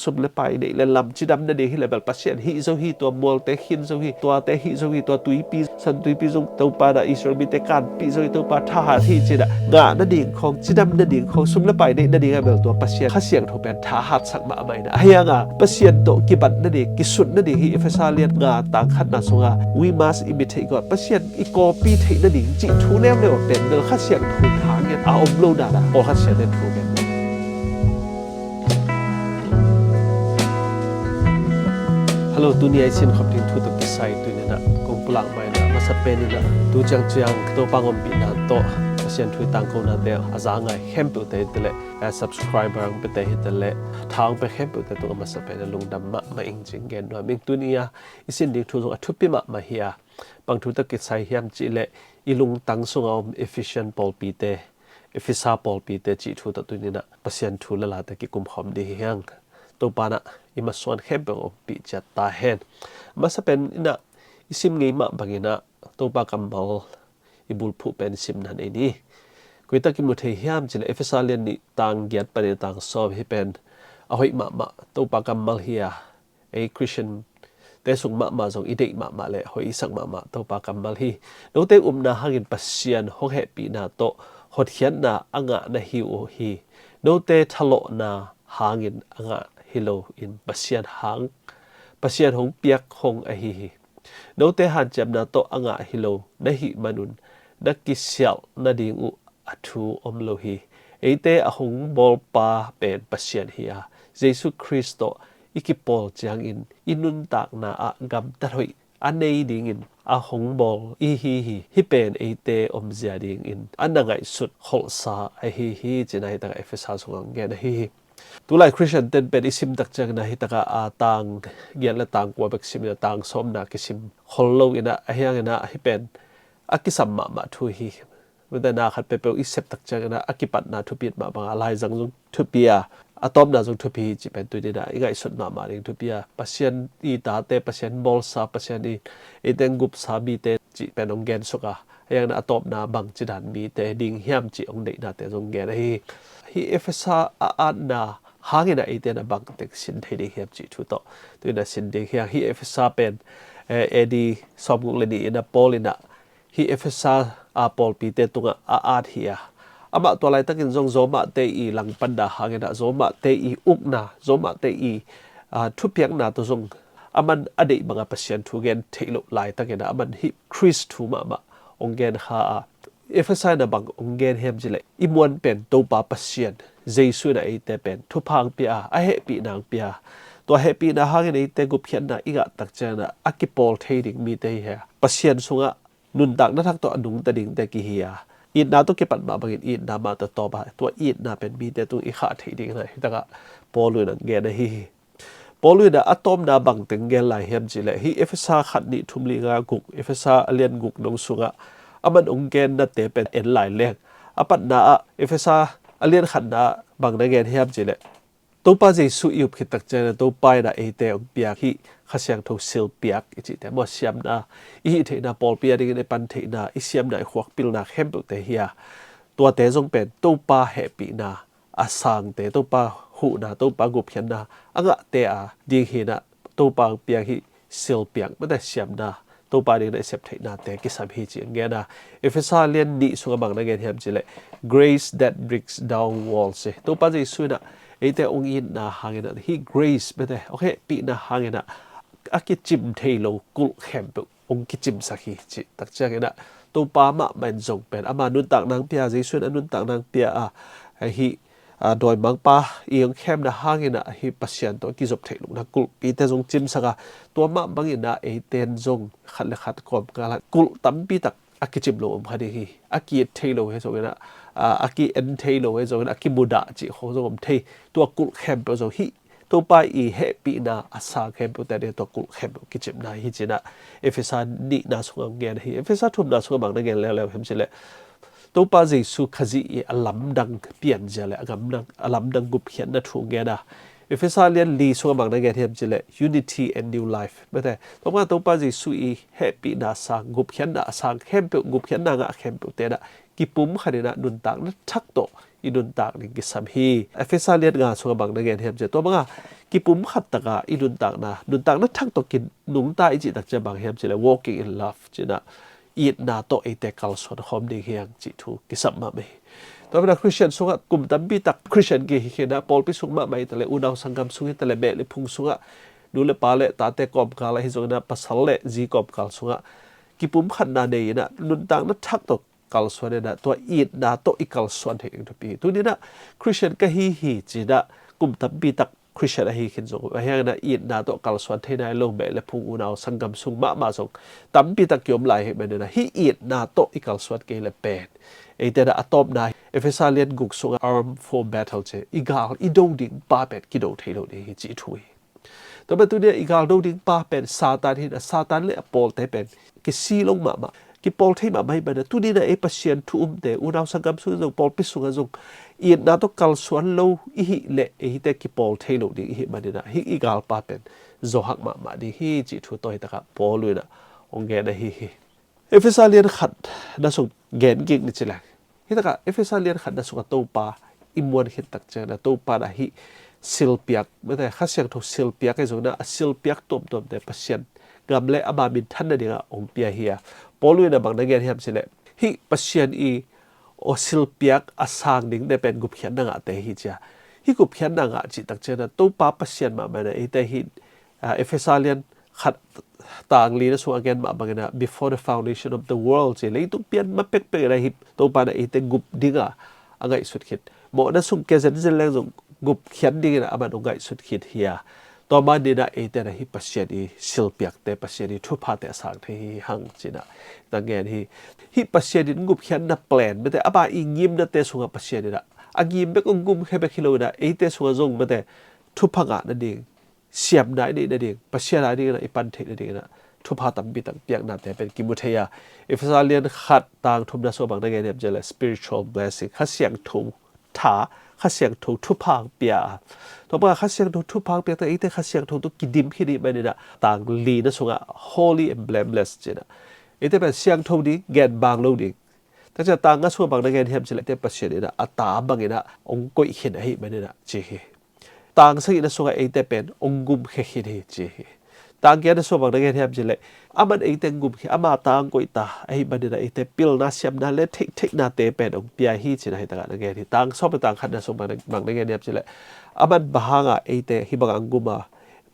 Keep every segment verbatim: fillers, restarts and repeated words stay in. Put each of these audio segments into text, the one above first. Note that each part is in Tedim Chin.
Sum le pai neih le lam cidam nading hi le bel Pasian hih zo hi, tua mualte khin zo hi, tuate hih zo hi, tua tuipi, san tuipi zong Topa na Israel mite kanpih zo hi, Topa thahat hi ci-in ah ngah nading khawng, cidam nading khawng, sum le pai neih nading a bel tua Pasian Kha Siangtho pen thahatsak mahmah in ah. Ahi hang a Pasian tawh kibat nading, kisut nading hi Efesa lian nga tang khatna sunga we must imitate God, Pasian i copy theih nading cih thu leuleu a pen bel Kha Siangtho thang in a om lo dan ah pawlkhat siate thu gen. Hello, tuni a i sin khop ding thu tawh kisai tuni-in ah kong pulak mai-in ah, masa pen in ah tu ciangciang Topa ompihna tawh Pasian thu i tangkonate a za ngai khempeuhte hi ta leh, eh, subscriber hong piate hi ta leh, tha hong pia khempeuhte tungah masa pen in ah lungdam mahmah ing ci-in gen nuam ing. Tuni a i sin ding thu zong a thupi mahmah hi a, bang thu tawh kisai hiam cih leh i lungtang sunga om Ephesian pawlpite, Efesa pawlpite cih thu tawh tuni-in ah Pasian thu le late kikum khawm ding hi hang. Topa in ah i masuan khempeuh ompih ciat ta hen. Masa pen in ah i sim ngei mah bangin ah Topa kammal i bulphuh pen i simna nei ni. Koi tak i mu thei hiam cih leh Efesa lian nih tang giat panin tang sawm, hih pen a hoih mahmah Topa kammal hi a, ei Christian te sung mahmah zong i deih mahmah le hoih i sak mahmah Topa kammal hi. Note upna hangin Pasian hong hehpihna tawh hotkhiatna a ngah na hi uh hi. Note thalawhna hangin a ngah hi lo in Pasian hang, Pasian hong piak hong ahi hi. Note hanciamna tawh a ngah hi lo na hih manun na kisialh nading uh a thu om lo hi. Eite a hong bawlpa pen Pasian hi a, Jesu Khrist tawh i kipawl ciangin i nuntakna ah gamtat hoih a nei dingin a hong bawl i hi hi. Hih pen eite omzia dingin a na ngaihsut kholhsa ahi hi, ci-in ah hih takah Efesa sungah hong gen ahi hi. Tulai Christian ten pen i sim tak ciangin ah hih takah a tang giat le tang kua bek sim in ah tang sawmna kisim khol lo in ah, ahi hangin ah hih pen a kisam mahmah thu hi. Mite na khat peuhpeuh i sep tak ciangin ah a kipatna thupi mah bangin a laizang zong thupi a, a tawpna zong thupi hi cih pen tuni-in ah i ngaihsut mahmah ding thupi a, Pasian i tate, Pasian bawlsa, Pasian i, eite hong gupsa mite cih pen hong gen suk a, ahi hangin ah a tawpna bangci dan mite ding hiam cih hong deihnate zong gen ahi hi. Hih Efesa a atna hangin ah eite in ah bangteng sin thei ding hiam cih thu tawh tuni-in ah sin ding hi hang. Hih Efesa pen, eh, A D sawmguk le nih in ah Paul in ah hih Efesa a pawlpite tungah a at hi a, amah tua laitakin zong Romate i langpanna hangin ah, Romate i ukna, Romate i, ah, thupiakna tawh zong aman a deih banga Pasian thu gen theih loh laitakin ah aman hih Khrist thu mahmah hong gen kha a, Efesa in ah bang hong gen hiam cih leh i muan pen Topa Pasian, Jesu in ah eite pen thupha hong pia a, a hehpihna hong pia a, tua hehpihna hangin eite gupkhiatna i ngah tak ciangin ah a kipawl thei ding mite hi a, Pasian sungah nuntakna thak tawh a nungta dingte kihi a, itna tawh kipat mah bangin itna mah tawh tawp a, tua itna pen mite tung i khah theih dingin ah hih takah Paul in ah gen ahi hi. Paul in ah a tawpna bangteng gen lai hiam cih leh hih Efesa khat, nih, thum, li, nga, guk, Efesa a lian guk dong sungah aman hong gennate pen en lai leng, a patna ah Efesa a lian khatna ah bang na gen hiam cih leh Topa Jesu i up khit tak ciangin ah Topa in ah eite hong piak hih Kha Siangtho silpiak i cihte maw, siamna, i hih theihna, pawlpi a dingin i pan theihna, i siamna, i khuakpilna khempeuhte hi a, tuate zong pen Topa hehpihna a sangte, Topa huhna, Topa gupkhiatna a ngahte a ding hi-in ah Topa hong piak hih silpiak, mate, siamna, Topa dingin a i sep theihnate kisam hi ci-in gen a, Efesa lian nih sungah bang na gen hiam cih leh grace that breaks down walls, ci. Topa Jesu in ah eite hong itna hangin ah hih grace, mate, hong hehpihna hangin ah a kicim thei lo kulh khempeuh hong kicimsak hi cih tak ciangin ah Topa mahmah in zong pen ama nuntakna hong pia, Jesu in a nuntakna hong pia a, hih a, dawimangpa i hong khemna hangin ah hih Pasian tawh kizop theih lohna kulhpite zong cimsak a, tua mah bangin ah eite in zong khat le khat kawmkal ah kulh tampi tak a kicim lo om kha ding hi. A ki-et thei lo hi zongin ah, a, a ki-en thei lo hi zongin ah, a kimudah cih khawng zong om thei. Tua kulh khempeuh zong hih Topa i hehpihna a sang khempeuhte a ding tua kulh khempeuh kicimna hi ci-in ah Efesa nihna sungah hong gen hi. Efesa thumna sungah bang na gen leuleu hiam cih leh Topa Jesu Khazih i a lamdang pianzia le a lamdang, a lamdang gupkhiatna thu hong gen a, Efesa lian li sungah bang na gen hiam cih leh unity and new life, mate, Topa, Topa Jesu i hehpihna a sang, gupkhiatna a sang khempeuh, gupkhiatna ngah khempeuhte in ah kipumkhat in ah nuntakna thak tawh i nuntak ding kisam hi. Efesa lian nga sungah bang na gen hiam cih leh tua banga kipumkhat taka i nuntakna, nuntakna thak tawh kinungta i cih tak ciang bang hiam cih leh walking in love cih na, itna tawh eite kalsuan khawm ding hi hang cih thu kisam mahmah hi. Tua manin ah Christian sungah kum tampi tak Christian kihi khin ah, pawlpi sung mahmah hi ta leh, unau sanggam sung hi ta leh, beh le phung sungah, nu le pa le tate kawmkal ahi zongin ah, pasal le zi kawmkal sungah kipumkhatna nei in ah, nuntakna thak tawh kalsuan in ah, tua itna tawh i kalsuan theih ding thupi hi. Tuni in ah Christian ka hi hi ci in ah kum tampi tak Christian ahi khin zong, ahi hangin ah itna tawh kalsuan thei nai lo, beh le phung, unau sanggam sung mahmah zong tampi tak kiom lai hi manin ah, hih itna tawh i kalsuan kei leh pen, eite in ah a tawpna, Efesa lian guk sungah arm for battle ci, i gal i do ding pa pen kido thei lo ding hi cih thu hi. Tua manin tuni in ah i gal do ding pa pen Satan hi in ah, Satan le a pawlte pen kisi lo mahmah, kipawl thei mahmah hi manin ah, tuni in ah ei Pasian thu umte, unau sanggam sungah zong, pawlpi sungah zong, itna tawh kalsuan lo i hih leh eite kipawl thei lo ding i hih manin ah, hih i galpa pen zawhak mahmah ding hi cih thu tawh hi takah Paul in ah hong gen ahi hi. Efesa lian khatna sung gen kik ni ci leng. Hi takah Efesa lian khatna sungah Topa i muan khit tak ciangin ah, Topa in ah hih silpiak, mate, Kha Siangtho silpiak ahi zongin ah, a silpiak tuamtuamte Pasian gam le ama minthan nadingah hong pia hi a. Paul in ah bang na gen hiam cih leh, hih Pasian i aw silpiak a sang dingte pen gupkhiatna ngahte hi ci a. Hih gupkhiatna ngah cih tak ciangin ah, Topa Pasian mahmah in ah eite hih, ah, Efesa lian khat tang lina sungah a gen mah bangin ah, before the foundation of the world ci, leitung pian ma pekpek in ah hih Topa in ah eite gup dingah a ngaihsut khit. Mawhna sung kia zenzen leng zong gupkhiat dingin ah aman hong ngaihsut khit hi a. Tua manin ah eite in ah hih Pasian i silpiakte, Pasian i thuphate a sang thei hi hang ci in ah tang gen hi. Hih Pasian in gupkhiatna plan, mate, ama i ngimnate sungah Pasian in ah a ngim bek, hong gumkhia bek hi lo in ah, eite sungah zong, mate, thupha ngah nading, siamna i neih nading, Pasian a dingin ah i pan theih nadingin ah thupha tampi tak piaknate pen kimu thei a. Efesa lian khat tang thumna sungah bang na gen hiam cih leh, spiritual blessing, Kha Siangtho tha, Kha Siangtho thupha pia a. Tua bangah Kha Siangtho thupha piak tak, eite Kha Siangtho tawh kidim khin i hih manin ah, tang lina sungah holy and blameless ci in ah, eite pen siangtho ding, genbang lo ding. Tak ciang tang nga sungah bang na gen hiam cih leh, eite Pasian in ah a ta bangin ah hong koih khin ahih manin ah ci hi. Tang sagihna sungah eite pen hong gumkhia khin hi ci hi. Tang giatna sungah bang na gen hiam cih leh, aman eite hong gumkhia, ama ta hong koih ta ahih manin ah eite pilna, siamna le theihtheihnate pen hong pia hi ci in ah hi takah na gen hi. Tang sawm le tang khatna sungah bang na, bang na gen hiam cih leh, aman bang hangah eite hih bangah hong gum a,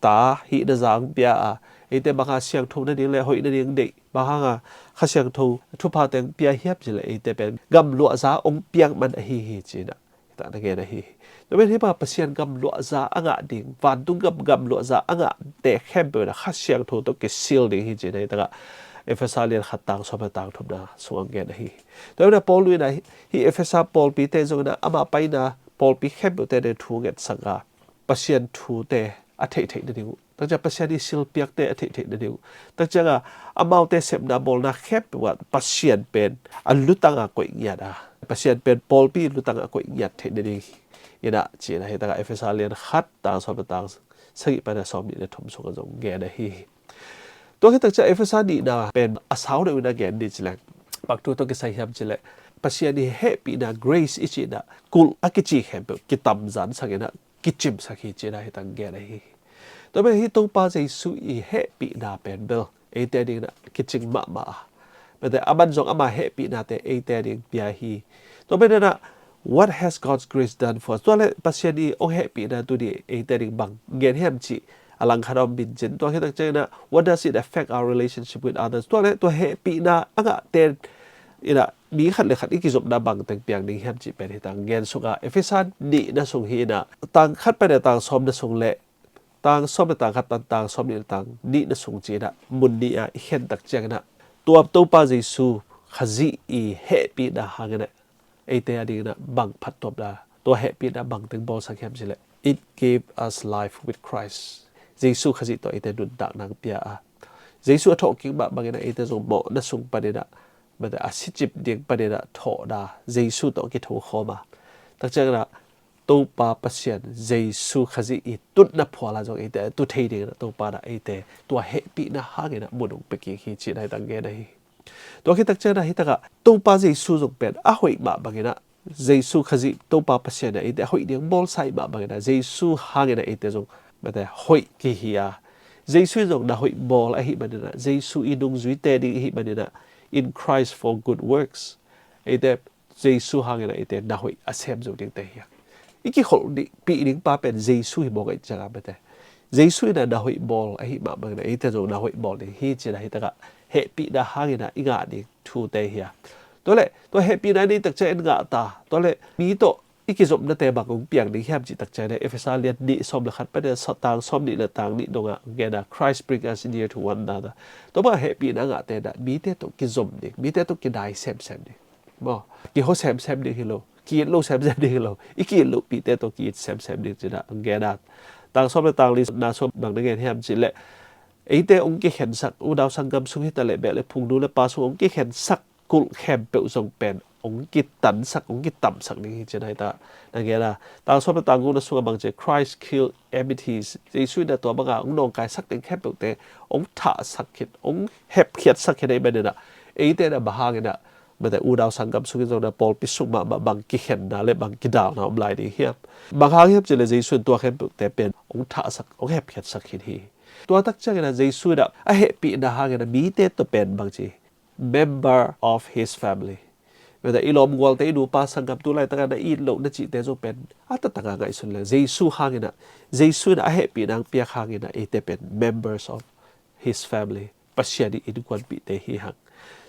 ta hihna zah hong pia a, eite bang hangah siangtho nading le hoih nading deih, bang hangah Kha Siangtho thuphate hong pia hiam cih leh, eite pen gamluahza hong piak man ahi hi ci in ah hi takah na gen ahi hi. Tua manin hih bangah Pasian gamluahza a ngah ding, vantung gam, gamluahza a ngahte khempeuh in ah Kha Siangtho tawh kisil ding hi ci in ah hi takah Efesa lian khat tang sawm le tang thumna sungah hong gen ahi hi. Tua manin ah Paul in ah hih Efesa pawlpite zongin ah ama paina pawlpi khempeuhte ading thu ngetsak a, Pasian thute a theihtheih nading uh, tak ciang Pasian i silpiakte a theihtheih nading uh, tak ciangah amaute sepna bawlna khempeuh ah Pasian pen a lutang a koih ngiat a, Pasian pen pawlpi lutang a koih ngiat theih nading in ah ci in ah hi takah Efesa lian khat tang sawm le tang sagih pan a sawmnih le thum sungah zong gen ahi hi. Tua khit tak ciang Efesa nihna pen a sau deuh in a gen ni ci leng, bang thu tawh kisai hiam cih leh, Pasian i hehpihna, grace i cihna, kulh a kici khempeuh kitamzansak in ah kicimsak hi ci in ah hi tang gen ahi hi. Tua manin hih Topa Jesu i hehpihna pen bel eite adingin ah kicing mahmah a, mate, aman zong ama hehpihnate eite ading pia hi. Tua manin ah, what has God's grace done for us? Tua leh Pasian i hong hehpihna tuni eite ading bang gen hiam cih a langkhat a om in cin. Tua khit tak ciangin ah, what does it affect our relationship with others? Tua leh tua hehpihna a ngahte in ah mi khat le khat i kizopna bangteng piang ding hiam cih pen hi tang gen suk a, Efesa nihna sung hi in ah, tang khat pan a tang sawmna sung le tang sawm le tang khat pan tang sawmnih le tang nihna sung ci in ah mun nih ah i khen tak ciangin ah, tua Topa Jesu Khazih i hehpihna hangin ah eite adingin ah bang phattuamna, tua hehpihna bangteng bawlsak hiam cih leh, it gave us life with Christ. Jesu Khazih tawh eite nuntakna hong pia a, Jesu a thawhkik mah bangin ah eite zong mawhna sung panin ah, mate, a sicip ding panin ah thawhna Jesu tawh kithokhawm a, tak ciangin ah Topa Pasian Jesu Khazih i tutna phual ah zong eite a tu thei dingin ah Topa in ah eite tua hehpihna hangin ah mun hong pia kik hi ci in ah hi tang gen ahi hi. Tua khit tak ciangin ah hi takah Topa Jesu zong pen a hoih mah bangin ah, Jesu Khazih Topa Pasian in ah eite a hoih ding bawlsa i hih mah bangin ah, Jesu hangin ah eite zong mate hoih kihi a, Jesu in zong na hoih bawl ahih maninah, Jesu i nungzuite ding ihih maninah, in Christ for good works. Eite Jesu hanginah eite na hoih a sem zo dingte hi a. I kikholh dih pih ding pa pen Jesu hi mawk ahih ciangah mate, Jesu inah na hoih bawl ahih mah banginah eite zong na hoih bawl ding hi cinah hitakah hehpihna hanginah i ngah ding thute hi a. Tuale tua hehpihna i nei takciang en ngah ta. Tuale mi tawh i kizopnate bang hong piang ding hiam cih takciang le Efesa lian nih sawm le khat pan tang sawm nih le tang nih dongah gena Christ bring us near to one another. Tua bangah hehpihna ngahte inah mite tawh kizom ding, mite tawh kidai semsem ding. Maw, kiho semsem ding hi lo, ki-it lo semsem ding hi lo, i ki-it lohpihte tawh ki-it semsem ding cinah gena. Tang sawm le tang li na sawm bang na gen hiam cih leh eite hong kikhensak, unau sanggam sung hi taleh beh le phung nu le pa sung hong kikhensak kulh khempeuh zong pen hong kitansak, hong kitamsak ding hi cinah hita na gena. Tang sawm le tang guk na sungah bang ci, Christ kill enmities. Jesu inah tua bangah hong nawngkaisak ding khempeuhte hong thahsak khit, hong hepkhiatsak khit ahih maninah eite inah bang hanginah mate unau sanggam sungin zong na pawlpi sung mahmah bang kikhenna le bang kidalna om lai ding hiam? Bang hang hiam cih le Jesu in tua khempeuhte pen hong thahsak, hong hepkhiatsak khit hi. Tua takcianginah Jesu inah a hehpihna hanginah mite tawh pen bang ci, member of his family. Mate i lawmgualte, i nupa sanggam, tu laitakah na it loh na cihte zong pen a taktakah ngaihsun le Jesu hanginah, Jesu inah a hehpihna hong piak hanginah eite pen members of his family, Pasian i innkuanpihte hi hang.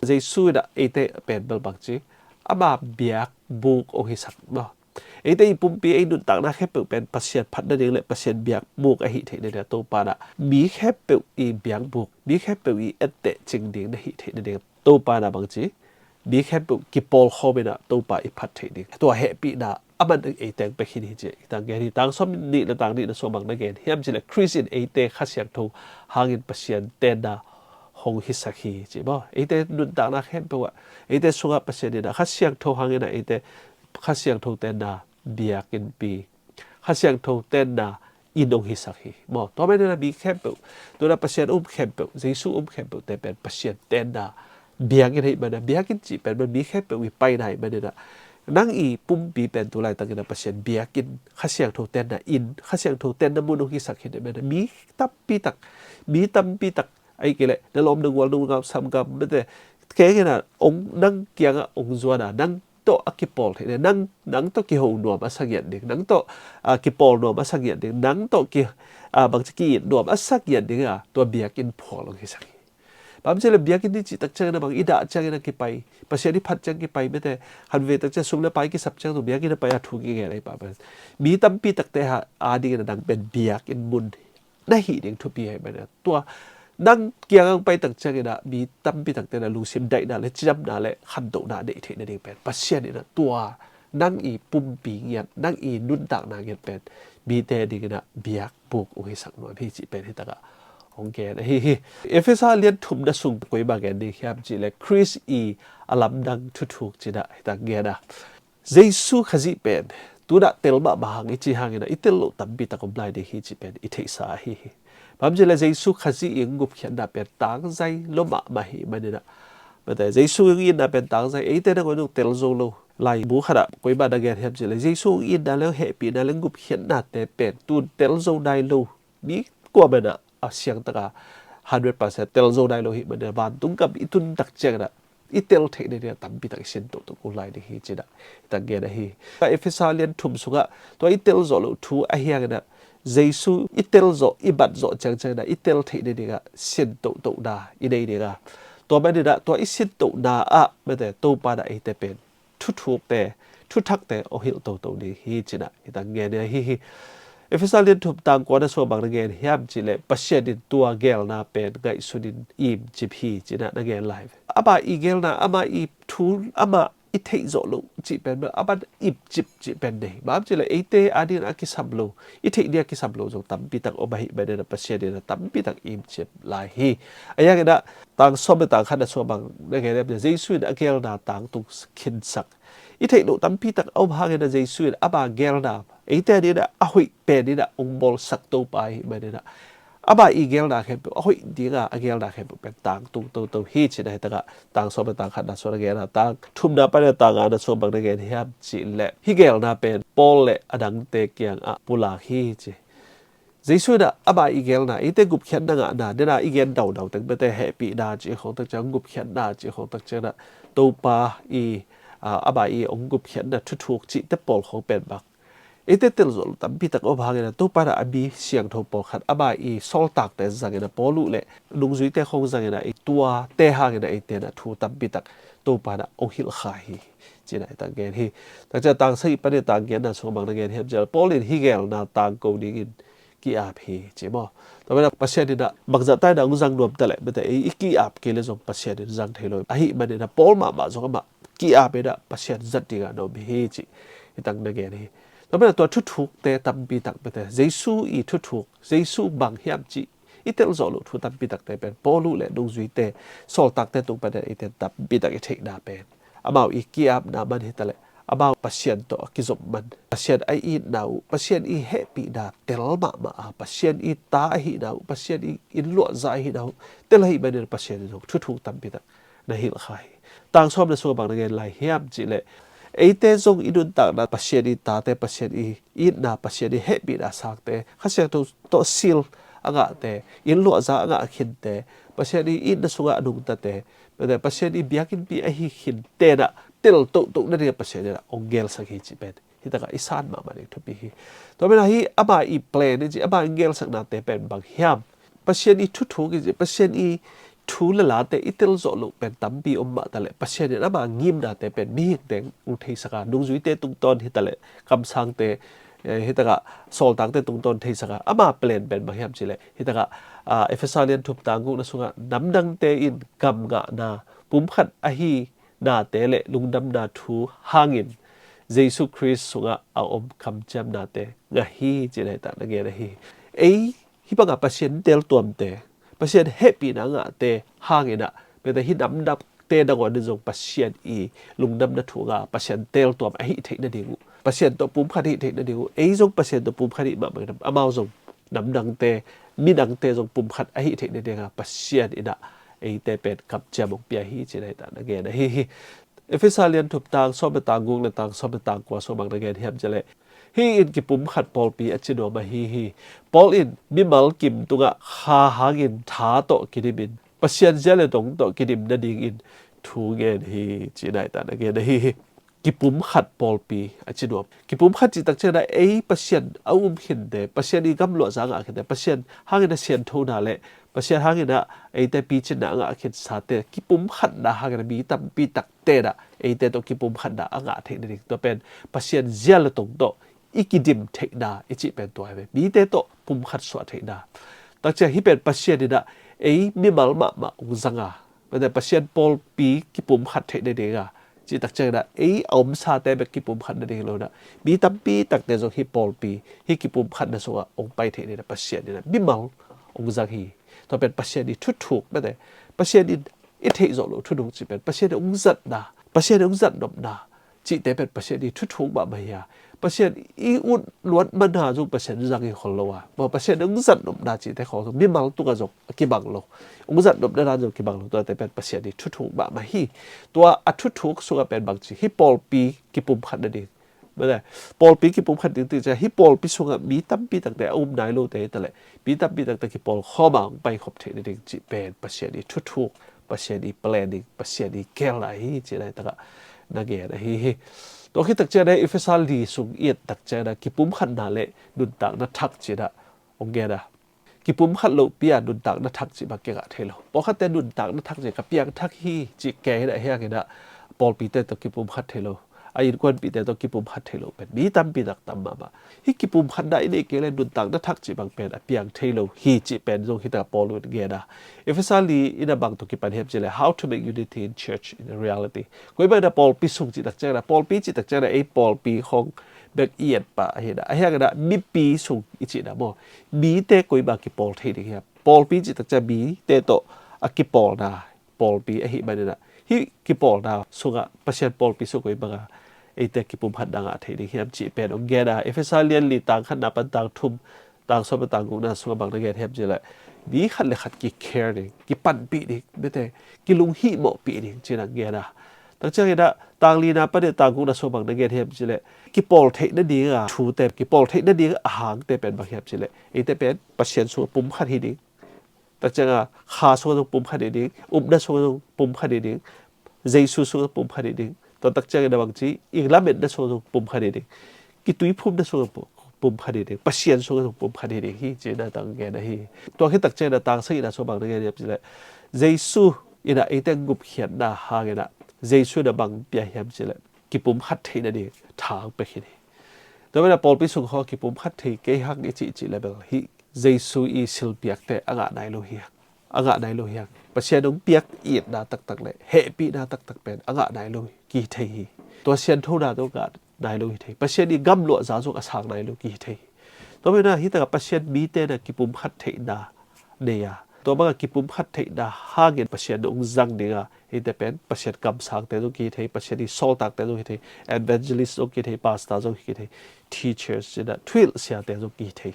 Jesu inah eite pen bel bang ci, ama biak buk hong hisak maw. Eite i pumpi, ei nuntakna khempeuh pen Pasian phat nading le Pasian biak buk ahih theih nading a Topa inah mi khempeuh i biak buk, mi khempeuh i etteh cing ding na hih theih nading a Topa inah bang ci, mi khempeuh kipawlkhawm inah Topa i phat theih ding. Tua hehpihna a man ei teng pek hi hi ci. Tang gen hi, tang sawm nih le tang nih na sungah bang na gen hiam cih le Khrist in eite Kha Siangtho hangin Pasian tenna hong hisak hi ci maw. Eite nuntakna khempeuh ah, eite sungah Pasian inah Kha Siangtho hanginah eite Kha Siangtho tenna biakinnpi, Kha Siangtho tenna inn hong hisak hi maw. Tua maninah mi khempeuh, tu inah Pasian um khempeuh, Jesu um khempeuhte pen Pasian tenna biakinn ahih maninah, biakinn cih pen mi khempeuh i paina ahih maninah, nang i pumpi pen tu laitakinah Pasian biakinn, Kha Siangtho tenna inn, Kha Siangtho tenna mun hong hisak hi ahih maninah mi tampi tak, mi tampi tak, ahih kei leh na lawm na gual, na unau sanggam, mate, kei kei inah hong, nang kiangah hong zuan a, nang tawh a kipawl theih ding, nang, nang tawh kiho nuam a sa ngiat ding, nang tawh, ah, kipawl nuam a sa ngiat ding, nang tawh ki, ah, bangci ki-it nuam a sa ngiat ding a tua biakinn phual hong hisak hi. Bang hang hiam cih leh biakinn i cih takciangin a bang i dah ciangin a kipai, Pasian i phat ciang kipai, mate, khanvei takciang sum le pai kisap ciang tu biakinn a pai a thu kingen ahi pah pen. Mi tampi takte a dingin a dang pen biakinn mun na hih ding thupi ahi pen a. Tua nang kiangah pai takciangin a mi tampi takte na lungsim daihna le cidamna le khantohna a neih theih nading pen Pasian in a tua nang i pumpi ngiat, nang i nuntakna ngiat pen mite dingin a biakbuk hong hisak nuam hi cih pen hitakah hong gen ahi hi. Efesa lian thumna sung koi bang gen ding hiam cih leh Khrist i a lamdang thuthuk cih dah hitak gen a. Jesu Khazih pen tu-in a tel mahmah hang i cih hangin a i tel loh tampi tak om lai ding hi cih pen i theihsa ahi hi. Bang hang hiam cih leh Jesu Khazih i hong gupkhiatna pen tangzai lo mahmah hi manin a, mate, Jesu i hong itna pen tangzai, eite nangawn zong tel zo lo. Laibu khat ah koi bang na gen hiam cih leh Jesu i hong itna le hehpihna le gupkhiatnate pen tu-in tel zo nai lo. Mi kuamah in a siangtaka hundred percent tel zo nai lo hi manin a vantung gam i tun tak ciangin a i tel theih nading a tampi tak i sin toto kul lai ding hi cih dah hitak gen ahi. Ka Efesa lian thum sungah tua i tel zawh loh thu ahi hangin a Jesu i tel zawh, i bat zawh ciangciangin a i tel theih nading a sin totohna i nei ding a, tua manin a tua i sin tohna ah, mate, Topa in a eite pen thuthukte, thuthakte hong hilh toto ding hi cih dah hitak gen ahi hi. Efesa lian thum tang kuana sungah bang na gen hiam cih leh Pasian in tua geelna pen ngaihsunin imcip hi cih dah na gen lai ve. Amah i geelna, amah i thu, amah i theih zawh loh cih pen bel a ban imcip cih pen nei. Bang hang hiam cih leh eite a dingin a kisam lo, i theih ding a kisam lo zong tampi tak om ahi manin a Pasian in a tampi tak imcip lai hi. Ahi hangin a tang sawm le tang khatna sungah bang na gen hiam cih leh Jesu in a geelna tangtung khinsak. I theih loh tampi tak a om hangin a Jesu in ama geelna eite a dingin a hoih pen in a hong bawlsak Topa ahi manin a amah i geelna khempeuh, a hoih dinga a geelna khempeuh pen tangtung toto hi cih dah hitakah tang sawm le tang khatna sungah na gen a, tang thumna panin a tang ngana sungah bang na gen hiam cih leh hih geelna pen Paul le a dangte kiangah pulak hi ci. Jesu in ah amah i gelna, eite gupkhiatna ngahna, dena i gen daudau teng bete hehpihna cih khawng tak ciang, gupkhiatna cih khawng tak ciang ah Topa i, ah, amah i hong gupkhiatna thuthuk cihte pawl khawng pen bang, eite telzawh loh tampi tak om hangin ah Topa in ah a mi siangtho pawlkhat amah i sawltakte zangin ah, Paul uh le nungzuite khawng zangin ah, i tuate hangin ah eite in ah thu tampi tak Topa in ah hong hilh kha hi. Cih na i tang gen hi. Tak ciang tang sagih panin tang genna sungah bang na gen hiam cih leh, Paul in hih gelna tangko dingin ki-ap hi, ci maw. Tua manin ah Pasian in ah bangzah ta in ah hong zang nuam ta leh, mete ei i ki-ap kei leh zong Pasian in zang thei lo. Ahih manin ah Paul mahmah zong amah ki-ap in ah Pasian zat dingah na om hi, cih hi tang na gen hi. Tua manin ah tua thuthukte tampi tak, mete Jesu i thuthuk, Jesu bang hiam cih i telzawh loh thu tampi takte pen Paul uh le nungzuite, sawltakte tung panin ah eite tampi tak i theihna pen amau i ki-apna man hi ta leh, amau Pasian tawh a kizop man, Pasian a itna uh, Pasian i hehpihna tel mahmah a, Pasian i ta ahihna uh, Pasian i innluahza ahihna uh tel ahih manin Pasian in zong thuthuk tampi tak na hilh kha hi. Tang sawmna sungah bang na gen lai hiam cih leh, eite zong i nuntakna, Pasian i tate, Pasian i itna, Pasian i hehpihna sangte, Kha Siangtho tawh seal a ngahte, innluahza a ngah khinte, Pasian i itna sungah a nungtate, mete Pasian i biakinnpi ahi khinte in ah tel tohtoh nadingin Pasian in ah hong gelsak hi, cih pen hi takah i san mahmah ding thupi hi. Tua manin ah hih ama i plan i cih, ama i gelsaknate pen bang hiam? Pasian i thuthuk i cih, Pasian i thu le late i telzawh loh pen tampi om mah ta leh, Pasian in ama ngimnate pen mihingte hong theisak a, nungzuite tungtawn hi ta leh, kamsangte, eh, hi takah sawltakte tungtawn theisak a, ama plan pen bang hiam cih leh, hi takah, ah, Efesa lian thum tang gukna sungah, namdangte in gam ngahna, pumkhat ahi nate le lungdamna thu hangin Jesu Khrist sungah a om kamciamnate ngah hi, cih na hi tak na gen ahi hi. Ei hih bangah Pasian teltuamte, Pasian hehpihna ngahte hangin ah, mete hih namdangte nangawn in zong Pasian i lungdamna thu ngah, Pasian teltuam ahih theih nading uh, Pasian tawh pumkhat ahih theih nading uh, ei zong Pasian tawh pumkhat ahih mahmah in ah, amau zong namdangte, midangte zong pumkhat ahih theih nading a, Pasian in ah eite pen kamciam hong pia hi, cih na hi tak na gen ahi hi. Efesa lian thum tang sawm le tang guk le tang sawm le tang kua sungah bang na gen hiam cih leh, hih in kipumkhat pawlpi a ci nuam ahi hi. Paul in mimal kim tungah kha hangin tha tawh kidimin, Pasian zia le dong tawh kidim nadingin thu ngen hi, cih na hi tak na gen ahi hi. Kipumkhat pawlpi a ci nuam. Kipumkhat cih tak ciangin ah ei Pasian a um khinte, Pasian i gamluahza a ngah khinte, Pasian hangin a sianthona le Pasian hangin ah eite picinna a ngah khinsate kipumkhatna hangin ah mi tampi takte in ah eite tawh kipumkhatna a ngah theih nading, tua pen Pasian zia le dong tawh i kidim theihna i cih pen tua hi ve. Mite tawh pumkhat suah theihna. Tak ciang hih pen Pasian in ah ei mimal mahmah hong zang a, mete Pasian pawlpi kipumkhat theih nading a, cih tak ciangin ah ei a omsate bek kipumkhat nading hi lo in ah, mi tampi takte zong hih pawlpi, hih kipumkhatna sungah hong pai theih nading in ah Pasian in ah mimal hong zang hi. Tua pen Pasian i thuthuk, mete Pasian in i theihzawh loh thunung cih pen Pasian in hong zatna, Pasian in hong zatnopna cihte pen Pasian i thuthuk mahmah hi a, Pasian i ut luat man a zong Pasian zang hi khol lo a, maw, Pasian hong zatnopna cihte khawng zong mimal tungah zong a kibang lo, hong zatnopna dan zong kibang lo, tuate pen Pasian i thuthuk mahmah hi. Tua a thuthuk sungah pen bangci, hih pawlpi kipumkhat nading, mete pawlpi kipumkhat ding cih ciang, hih pawlpi sungah mi tampi takte a um nai lote hi ta leh, mi tampi takte kipawlkhawm a hong paikhop theih nading cih pen Pasian i thuthuk, Pasian i planning, Pasian i gelna hi, cih na hi takah na gen ahi hi. Tua khit tak ciangin ah Efesa li sung i et tak ciangin ah kipumkhatna le nuntakna thak cih na hong gen a, kipumkhat lohpi a nuntakna thak cih bang kingah thei lo. Pawlkhatte nuntakna thak cih ka piangthak hi cih kei in ah, hi hangin ah pawlpite tawh kipumkhat thei lo, a innkuanpihte tawh kipumkhat thei lo pen mi tampi tak tam mahmah. Hih kipumkhatna i neih kei leh nuntakna thak cih bang pen a piang thei lo hi cih pen zong hi takah Paul in gen a. Efesa li in ah bang tawh kipan hiam cih leh, how to make unity in church in reality. Koi bang in ah pawlpi sung cih tak ciangin ah, pawlpi cih tak ciangin ah ei pawlpi khawng bek i et pah ahi in ah, a hi hangin ah mipi sung i cihna maw, mite koi bang kipawl thei ding hiam? Pawlpi cih tak ciang mite tawh a kipawlna pawlpi ahih manin ah, hih kipawlna sungah Pasian pawlpi sung koi bangah eite kipumkhatna ngah thei ding hiam cih pen hong gen a. Efesa lian li tang khatna pan tang thum, tang sawm le tang gukna sungah bang na gen hiam cih leh, mi khat le khat ki-care ding, kipanpih ding, mete kilunghihmawhpih ding cih na gen a. Takciang inah tang lina panin tang gukna sung bang na gen hiam cileh, kipawl theih nading a thute, kipawl theih nading a hangte pen bang hiam cileh, eite pen Pasian sung a pum khat hi ding. Takciang a kha sung a zong pum khat hi ding, upna sung a zong pum khat hi ding, Jesu sung a pum khat hi ding. Tua takciang inah bang ci, i lametna sung a zong pum khat hi ding. Kituiphumna sung a pu- pum khat hi ding, Pasian sung a zong pum khat hi ding hi, ci-in a tang gen ahi. Tua khit takciang inah tang sagihna sung bang na gen hiam cileh, Jesu inah eite gupkhiatna hang inah, Jesu inah bang pia hiam cileh, kipum khat theih nading tha hong pia khin hi. Tua manin pawlpi sung khawng kipum khat thei kei hang i cihcih leh bel hih Jesu i silpiakte a ngah nai lo hi hang. A ngah nai lo hi hang. Pasian hong piak itna taktak le hehpihna taktak pen a ngah nai lo kihi thei hi. Tua sianthona zong ngah nai lo hi thei. Pasian i gamluahza zong a sang nai lo kihi thei hi. Tua manin hih takah Pasian mite na kipum khat theihna nei a, tua bangah kipum khat theihna hangin Pasian hong zang ding a, hihte pen Pasian kamsangte zong kihi thei, Pasian i sawltakte zong kihi thei, evangelist zong kihi thei, pastor zong kihi thei, teachers, cina thuhilh siate zong kihi thei.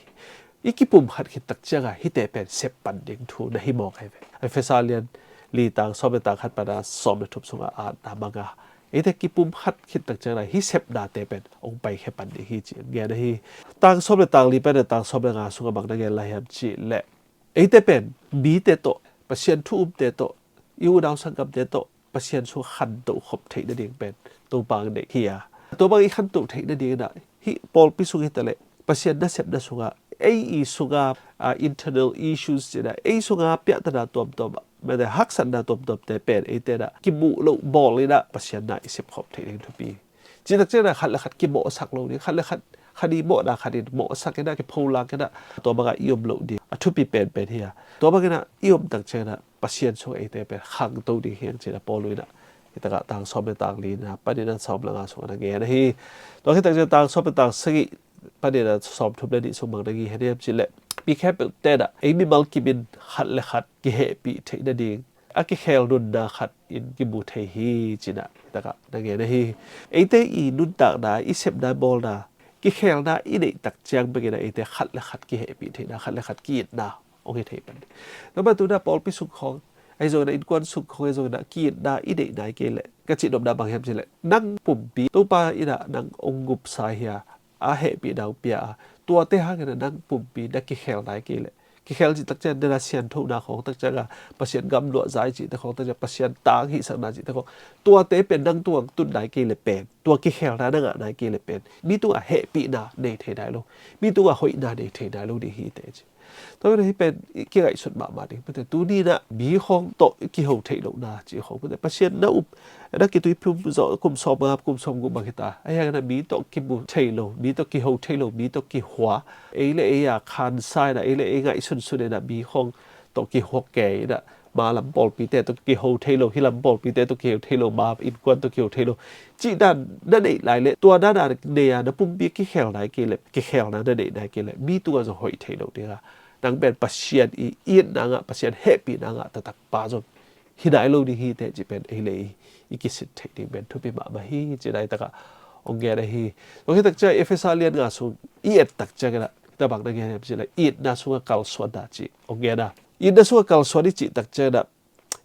I kipum khat khit takciang a hihte pen sep pan ding thu na hi mawk ahi ve. Efesa lian li tang sawm le tang khat pan a sawm le thum sungah a na mang a, eite kipum khat khit takciang a hih sepnate pen hong paikhia pan ding hi, ci-in gen ahi. Tang sawm le tang li pan a tang sawm le nga sungah bang na gen lai hiam cihleh, eite pen mite tawh, Pasian thu umte tawh, i unau sanggamte tawh Pasian sung khantoh khop theih nading pen Topa hong deih hi a. Tua bang i khantoh theih nading inah hih pawlpi sung hi taleh Pasian nasepna sungah ei i sungah, a, internal issues cina ei sungah piahtana tuamtuam, mete haksatna tuamtuamte pen eite inah kimuh loh bawl inah Pasian na i sepkhop theih ding thupi. Cih takciang inah khat le khat kimawhsak lo ding, khat le khat khat i mawhna khat in mawhsak inah kipholak inah tua bangah i om loh ding a thupi penpen hi a. Tua bang inah i om takciang inah Pasian sung eite pen khangto ding hi hang, cina Paul inah hih takah tang sawm le tang lina panin a sawm le nga sungah na gen ahi. Tua khit takciang tang sawm le tang sagih panin a sawm thum le nih sung bang na gen hiam cihleh, mi khempeuh ten ah ei mimal kimin khat le khat kihehpih theih nading a kikhel nunna khat in kimu thei hi, cina takah na gen ahi. Eite i nuntakna, i sepna, bawlna, kikhelna i neih takciang bek inah eite khat le khat kihehpih theihna, khat le khat ki-itna hong hi thei pan. Tua manin tu-in ah pawlpi sung khawng ahi zongin ah, innkuan sung khawng ahi zongin ah, ki-itna i neih nai kei leh, ka cih nopna bang hiam cihleh, nang pumpi Topa in ah nang hong gupsa hi a, a hehpihna hong pia a, tuate hangin ah nang pumpi na kikhel nai kei leh, kikhel cih takciang na sianthona khawng takciang a, Pasian gamluahza i cihte khawng takciang, Pasian tang hihsakna cihte khawng, tuate pen nang tungah tun nai kei leh pen, tua kikhelna na ngah nai kei leh pen, mi tungah hehpihna nei thei nai lo, mi tungah hoihna nei thei nai lo ding hi teh ci. Tua hi pen i kingaihsut mahmah ding. Pute tuni in ah mi khawng tawh kiho theih lohna cih khawng, pute Pasian na up, na kituiphum zawh kum sawmnga, kum sawmguk bang hi ta. Ahi hangin ah mi tawh kimu thei lo, mi tawh kiho thei lo, mi tawh kihua, ei le ei a khansa in ah, ei le ei ngaihsunsun in ah mi khawng tawh kihuak kei in ah, ma lam pawlpite tawh kiho thei lo, hi lam pawlpite tawh kiho thei lo, ma innkuan tawh kiho thei lo cih dan na neih lai leh, tua dan a nei a na pumpi kikhel nai kei leh, kikhelna na neih nai kei leh, mi tungah zong hoih thei lo ding a, nang pen Pasian i itna ngah, Pasian hehpihna ngah taktak pa zong hi nai lo ding hi teh cih pen ei le ei i kisit theih ding pen thupi mahmah hi, ci nai takah hong gen ahi. Tua hi takciang Efesa lian nga sung i et takciang in ah, tua bang na gen hiam cihleh, itna sungah kalsuanna cih hong gen a. Itna sungah kalsuan i cih takciang in ah,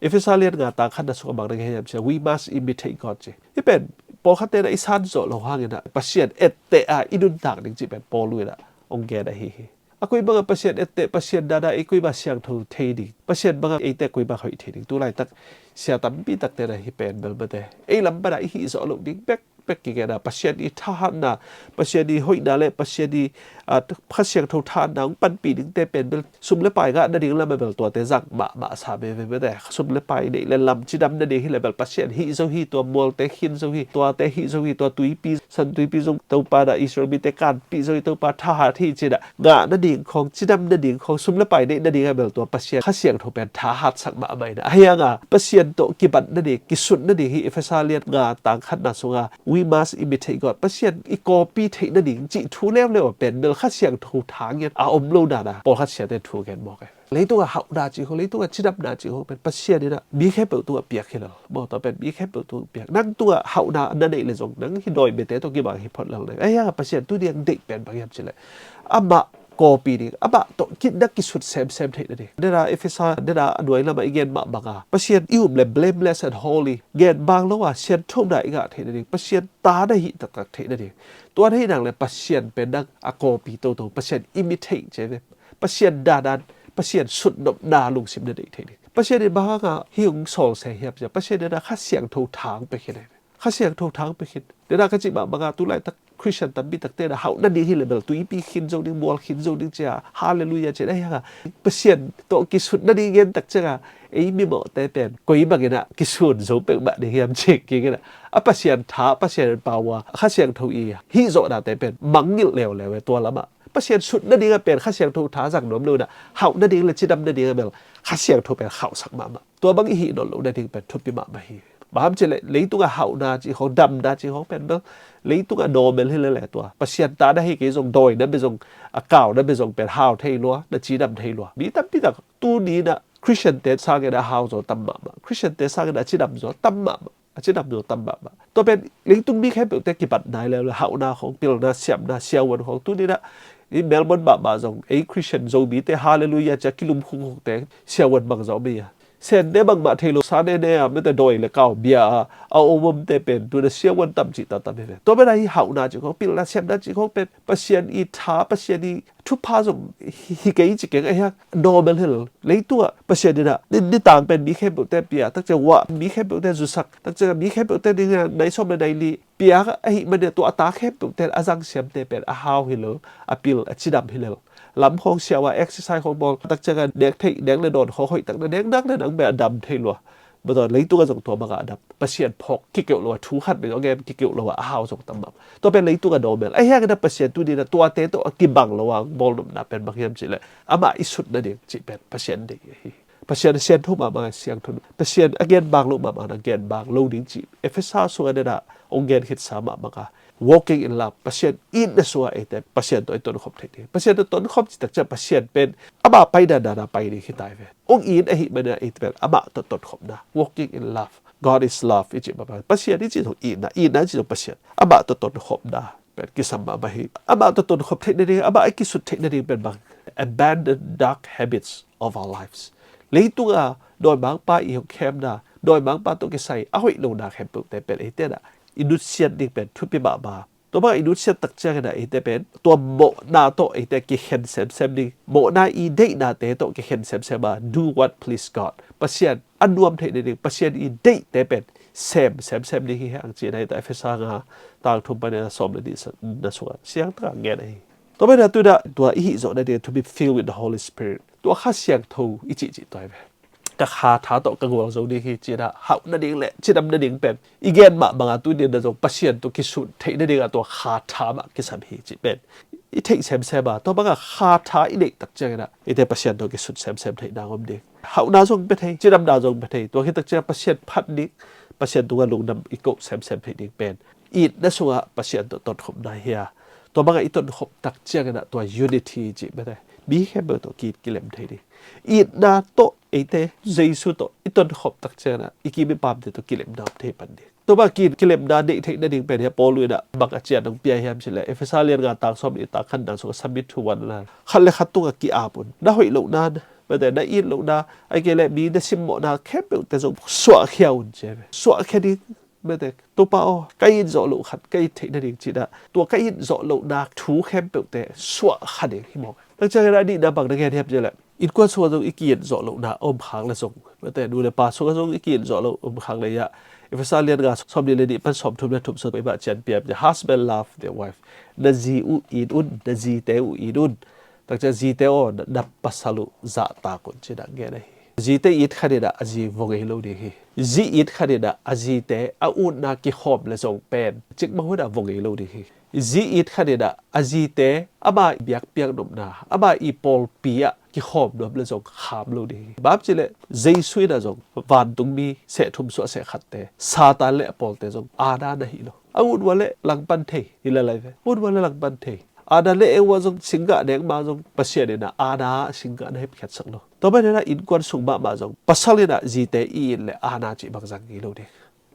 Efesa lian nga tang khatna sungah bang na gen hiam cihleh, "We must imitate God," ci. Hih pen pawlkhatte in ah i san zawh loh hangin ah Pasian etteh a i nuntak ding cih pen Paul in ah hong gen ahi hi. A kuimah bangah Pasian etteh, Pasian dan a ei kuimah siangtho thei ding, Pasian bangah eite kuimah hoih thei ding. Tu laitak sia tampi takte in ah hih pen bel mate ei lam pan a i hih zawh loh ding pek pek kigen a, Pasian i thahatna, Pasian i hoihna le Pasian i, a, Kha Siangtho thahatna hong panpih dingte pen bel sum le pai ngah nading lam ah bel tuate zang mahmah sa veve mate. Sum le pai neih le lam cidam nading hi leh bel Pasian hih zo hi, tua mualte khin zo hi, tuate hih zo hi, tua tuipi, San Tuipi zong Topa in ah Israel mite kanpih zo hi, Topa thahat hi ci-in ah ngah nading khawng, cidam nading khawng, sum le pai neih nading ah bel tua Pasian Kha Siangtho pen thahatsak mahmah in ah. Ahi hang a Pasian tawh kibat nading, kisut nading hi Efesa lian nga tang khatna sungah, "We must imitate God." Pasian i copy theih nading cih thu leuleu a pen bel Kha Siangtho tha ngiat a om lo dan a pawlkhat siate thu gen mawk e. Leitung a hauhna cih khawng, leitung a cidamna cih khawng pen Pasian in ah mi khempeuh tungah piak hi lo. Maw, tua pen mi khempeuh tungah piak. Nang tungah hauhna na neih leh zong nang hih dawi biate tawh kibang hi phot lo nang. Ahi hang a Pasian tuni a deih pen bang hiam cihleh, amah kawpi ding, amah tawh kit na kisut semsem theih nading. Nena Efesa nena a nuai lamah i gen mah banga Pasian i um le blameless and holy, gen bang lo a sianthona i ngah theih nading, Pasian ta na hih taktak theih nading. Tua na hih nang le Pasian pen nang a kawpi toto, Pasian imitate ci ve. Pasian danan, Pasian sutnopna lungsim na neih theih ding. Pasian in bang hanga hih hong sawlse hiam cia, Pasian in a Kha Siangtho thang pia khin hi. Kha Siangtho thang pia khin. Nena ka cih mah banga tu laitak Khristian tampi takte na hauh nading hi le bel tuipi khin zo ding, mual khin zo ding cia, halleluia cia na hi hanga Pasian tawh kisut nading gen tak cianga ei mimawhte pen koi bangin a kisun zo peuhmah ding hiam cih kik in a, a Pasian tha, Pasian in pau a Kha Siangtho i hih zawhnate pen mangngilh leuleu e. Tua lamah Pasian sut nading a pen Kha Siangtho tha zang nuam lo in a, hauh nading le cidam nading a bel Kha Siangtho pen khauhsak mahmah. Tua bang i hih nawn loh nading pen thupi mahmah hi. Bang hiam cih leh leitungah hauhna cih khawng, damna cih khawng pen bel leitungah normal hi lele tua. Pasian ta na hi kei zong, dawi na bia zong, a kau na bia zong pen hau thei lua, na cidam thei lua. Mi tampi tak tuni in a Khristiante sangin a hau zaw tam mahmah, Khristiante sangin a cidam zaw tam mahmah. A cidam zaw tam mahmah. Tua pen leitung mi khempeuhte kibat nai leuleu, hauhna khawng, pilna, siamna, siavuan khawng. Tuni in a i Melbourne mahmah zong ei Khristian Zomite halleluia cia kilum khungkhungte siavuan bang zaw mi a, sente bangmah thei lo sa nene a, mete dawi le kau bia a a om omte pen tuna siavuan tam cih tatam hi ve. Tua pen a hi hauhna cih khawng, pilna, siamna cih khawng pen Pasian i tha, Pasian i thupha zong hi, hi kei ci keng a hiak normal hi lo. Leitungah Pasian in a ni, nitang pen mi khempeuhte pia, takciang uah mi khempeuhte zusak, takciang mi khempeuhte dingin a nai sawm le nai li pia ahih manin a tua a ta khempeuhte a zang siamte pen a hau hi lo, a pil, a cidam hi lo. Lam khawng siau a, exercise khawng bawl, takciang a nek theih, nek le dawn khawng hoih tak na nek nak le nang bia a dam thei lua. Mataw, leitungah zong tua bangah a dam. Pasian phawk kikeuh lo a, thu khat bek zong a gen kikeuh lo a, a hau zong tam mah. Tua pen leitungah normal. A hiangin a Pasian tuni in a tuate tawh a kibang lo a bawlnopna pen bang hiam cih leh amah i sut nading cih pen Pasian deih hi. Pasian a siantho mahmah a siangtho, Pasian a gen bang lo mahmah a gen bang lo ding cih Efesa sungah nena hong gen khitsa mahmah a walking in love, Pasian itna sungah eite Pasian tawh i tonkhop theih ding. Pasian tawh tonkhop cih takciang Pasian pen amah pai dandan a pai ding hi ta hi ve. Hong it ahih manin a eite pen amah tawh tonkhopna, walking in love. God is love i cih mahmah. Pasian i cih zong itna, itna i cih zong Pasian. Amah tawh tonkhopna pen kisam mahmah hi. Amah tawh tonkhop theih nading, amah a kisut theih nading pen bang, abandon dark habits of our lives. Leitunga dawimangpa i hong khemna, dawimangpa tawh kisai a hoih lona khempeuhte pen eite in a i nutsiat ding pen thupi mahmah. Tua bang i nutsiat takciangin a eite pen tua mawhna tawh eite kikhen semsem ding, mawhna i deihnate tawh kikhen semsem a, do what please God. Pasian a nuam theih nading, Pasian i deihte pen sem semsem ding hi hang cihna hi ta. Efesa nga tang thum panin a sawm le nih na sungah siangtaka ngen ahi. Tua manin a tu in a tua i hih zawh nading a thupi, filled with the Holy Spirit. Tua Kha Siangtho i cihcih tua hi ve. Ka kha tha tawh ka gual zo ding hi ci-in a hauh nading le cidam nading pen i gen mah banga tuni in a zong Pasian tawh kisut theih nading a tua kha tha mah kisam hi cih pen i theih semsem a, tua banga kha tha i neih takciangin a eite Pasian tawh kisut semsem theihna om ding. Hauhna zong pia thei, cidamna zong pia thei. Tua khit takciang Pasian phat ding, Pasian tungah lungdam i koh semsem theih ding pen itna sungah Pasian tawh tonkhopna hi a, tua bangah i tonkhop takciangin a tua unity cih mete, mi khempeuh tawh ki-it kilem thei ding. Itna tawh eite Jesu tawh i tonkhop takciangin a i kim i pamte tawh kilemna om thei pan ding. Tua bang ki-it kilemna neih theih nading pen hi a, Paul in a bang a cian hong pia hiam cih leh Efesa lian nga tang sawm le nih, tang khatna sungah submit to one another. Khat le khat tungah ki-ap un. Na hoih lohna, mete, na it lohna, ahih kei leh mi na simmawhna khempeuhte zong suahkhia un ci hi ve. Suahkhia ding, mete, Topa aw, ka it zawh loh khat ka it theih nading ci-in a tua ka it zawh lohna thu khempeuhte suahkhia ding hi mawk. Takciangin a nihna bang na gen hiam cih leh innkuan sungah zong i ki-it zawh lohna a om khak le zong, mete, nu le pa sungah zong i ki-it zawh loh a om khak le a, Efesa lian nga sawm le nih pan sawm thum le thum sung, Topa cian pia, husband love their wife. Na zi uh it un, na zite uh it un. Takciang zite aw, na, na pasal uh zahtak un ci-in a gen ahi. Zite it khat in a a zi vua ngei lo ding hi. Zi it khat in a a zite a utna kikhawm le zong pen cikmah hun a vua ngei lo ding hi. Zi it khat in a a zite ama biakpiak nopna, ama i pawlpi ah kikhawm nuam le zong kham lo ding hi. Bang hiam cih leh Jesu in a zong vantungmi seh thum suah seh khatte, Satan le a pawlte zong aana na hi lo. A ut ua leh langpan thei hi, lalai ve. Ut ua leh langpan thei. Adam le Eva zong singgah nek ma zong Pasian in a Adam singgah na hepkhiatsak lo. Tua manin a innkuan sung mahmah zong pasal in a zite i it leh Adam cih bang zang ngei lo ding.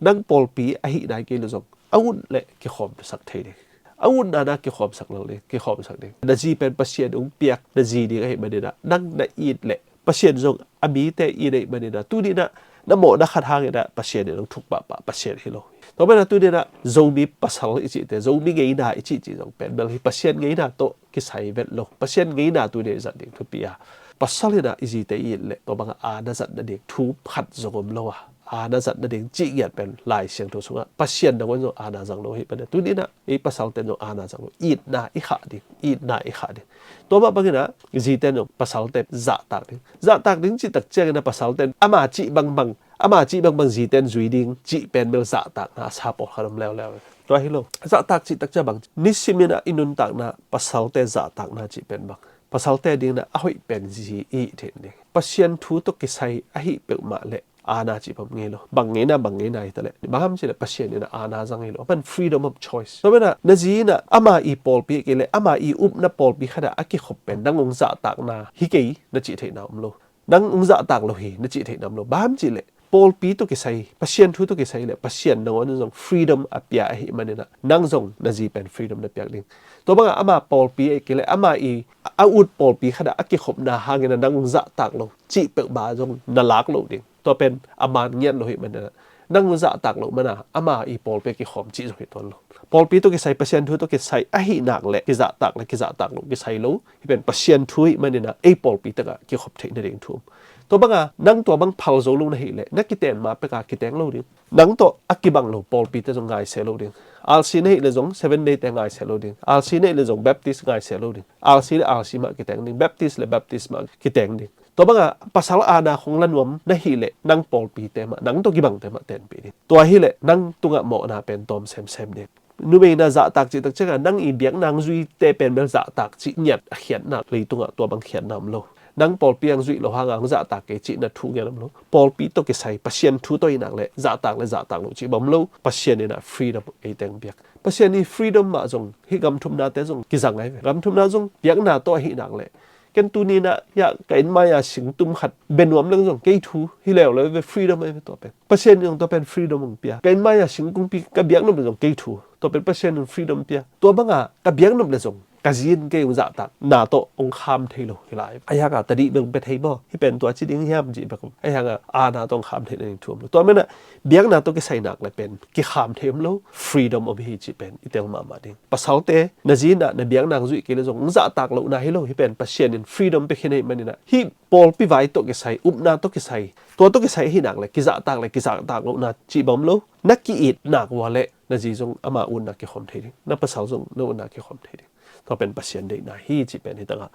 Nang pawlpi ahi nai kei leh zong a ut leh kikhawmsak thei ding. A utna na kikhawmsak lo ding, kikhawmsak ding. Na zi pen Pasian hong piak na zi ding ahih manin ah, nang na it leh Pasian zong a mite it ahih manin ah, tuni in ah na mawhna khat hangin ah Pasian in hong thuk pahpah Pasian hi lo. Tua manin ah tuni in ah Zomi pasal i cihte, Zomi ngeina i cihcih zong pen bel hi Pasian ngeina tawh kisai vet lo. Pasian ngeina tuni in ah i zat ding thupi a, pasal in ah i zite i it leh tua bangah aana zat nading thu khat zong om lo a, aana zat nading cih ngiat pen Lai Siangtho sungah Pasian nangawn zong aana zang lo hi pen. Tuni in ah ei pasalte zong aana zang lo, itna i khah ding, itna i khah ding. Tua mah bangin ah zite zong pasalte zahtak ding, zahtak ding cih tak ciangin ah pasalte ama cih bangbang, ama cih bangbang zite zui ding cih pen bel zahtakna a sa pawlkhat om leuleu. Tua hi lo. Zahtak cih tak ciang bang, nisimin ah i nuntakna pasalte zahtakna cih pen bang, pasalte dingin ah a hoih pen zi i hih theih ding. Pasian thu tawh kisai ahih peuhmah leh aana cih bang ngei lo. Bang ngeina, bang ngeina hi ta leh, bang hiam cih leh Pasian in ah aana zang hi lo. A pan freedom of choice. Tua manin ah na zi in ah ama i pawlpi kei leh ama i upna pawlpi khat ah a kikhop pen nang hong zahtakna hi kei na cih theihna om lo. Nang hong zahtak lo hi na cih theihna om lo. Bang hiam cih leh pawlpi tawh kisai, Pasian thu tawh kisai leh Pasian nangawn zong freedom a pia ahih manin ah, nang zong na zi pen freedom na piak ding. Tua bangah ama pawlpi ahih kei leh ama i a ut pawlpi khat ah a kikhopna hangin ah nang hong zahtak lo cih peuhmah zong na lak loh ding. Tua pen a man ngiat lo ahih manin ah, nang hong zahtak loh manin ah ama i pawlpi a kikhawm cih zong hi tuan lo. Pawlpi tawh kisai, Pasian thu tawh kisai ahih nak leh kizahtak leh kizahtak loh kisai lo. Hih pen Pasian thu ahih manin ah ei pawlpi tak ah kikhop theih nading thu om. Tua bangah nang tua bang phal zo lo na hih leh na kiteng mah pek a kiteng lo ding. Nang tawh a kibang lo pawlpite zong ngaihsun lo ding. R C na hih leh zong Seventh Day te ngaihsun lo ding. R C na hih leh zong Baptist ngaihsun lo ding. R C leh R C mah kiteng ding. Baptist leh Baptist mah kiteng ding. Tua bangah pasal aana khong la nuam na hih leh nang pawlpite mah, nang tawh kibangte mah tenpih ding. Tua hi leh nang tungah mawhna pen tawm semsem ding. Numei na zahtak cih tak ciangah nang i biakna hong zuite pen bel zahtak cih ngiat a khiatna, leitungah tua bang khiatna om lo. Nang pawlpi hong zuih loh hangah hong zahtak kei cih na thu ngiat om lo. Pawlpi tawh kisai, Pasian thu tawh ahih nak leh zahtak leh zahtak loh cih bang om lo. Pasian in ah freedom ei teng piak. Pasian i freedom mah zong hih gam thumnate zong kizang ahi ve. Gam thumna zong biakna tawh ahih nak leh, ken tuni in ah hiah ka inn mai-a singtum khat bia nuam leng zong kei thu, hi leuleu ve, freedom ahi ve tua pen. Pasian in zong tua pen freedom hong pia. Ka inn mai-a singkungpi ka biak nop leh zong kei thu, tua pen Pasian in freedom pia. Tua bangah ka biak nop leh zong ka zi in kei hong zahtakna tawh hong kham thei lo hi lai. Ahi hangah tadih bek hong pia thei maw? Hih pen tua ci ding hiam cih bek om. Ahi hangah aana tawh hong kham theih nading thu om lo. Tua manin ah biakna tawh kisai nak leh pen kikham thei om lo, freedom om hi cih pen i tel mahmah ding. Pasalte, na zi in ah na biakna hong zuih kei leh zong hong zahtak lohna hi lo. Hih pen Pasian in freedom pia khin ahih manin ah, hih pawlpi vai tawh kisai, upna tawh kisai, tua tawh kisai ahih nak leh kizahtak leh kizahtak lohna cih bang om lo. Na ki-it nak uh leh na zi zong ama utna kikhawm thei ding, na pasal zong na utna kikhawm thei ding. Tua pen Pasian deihna hi cih pen hih tak ah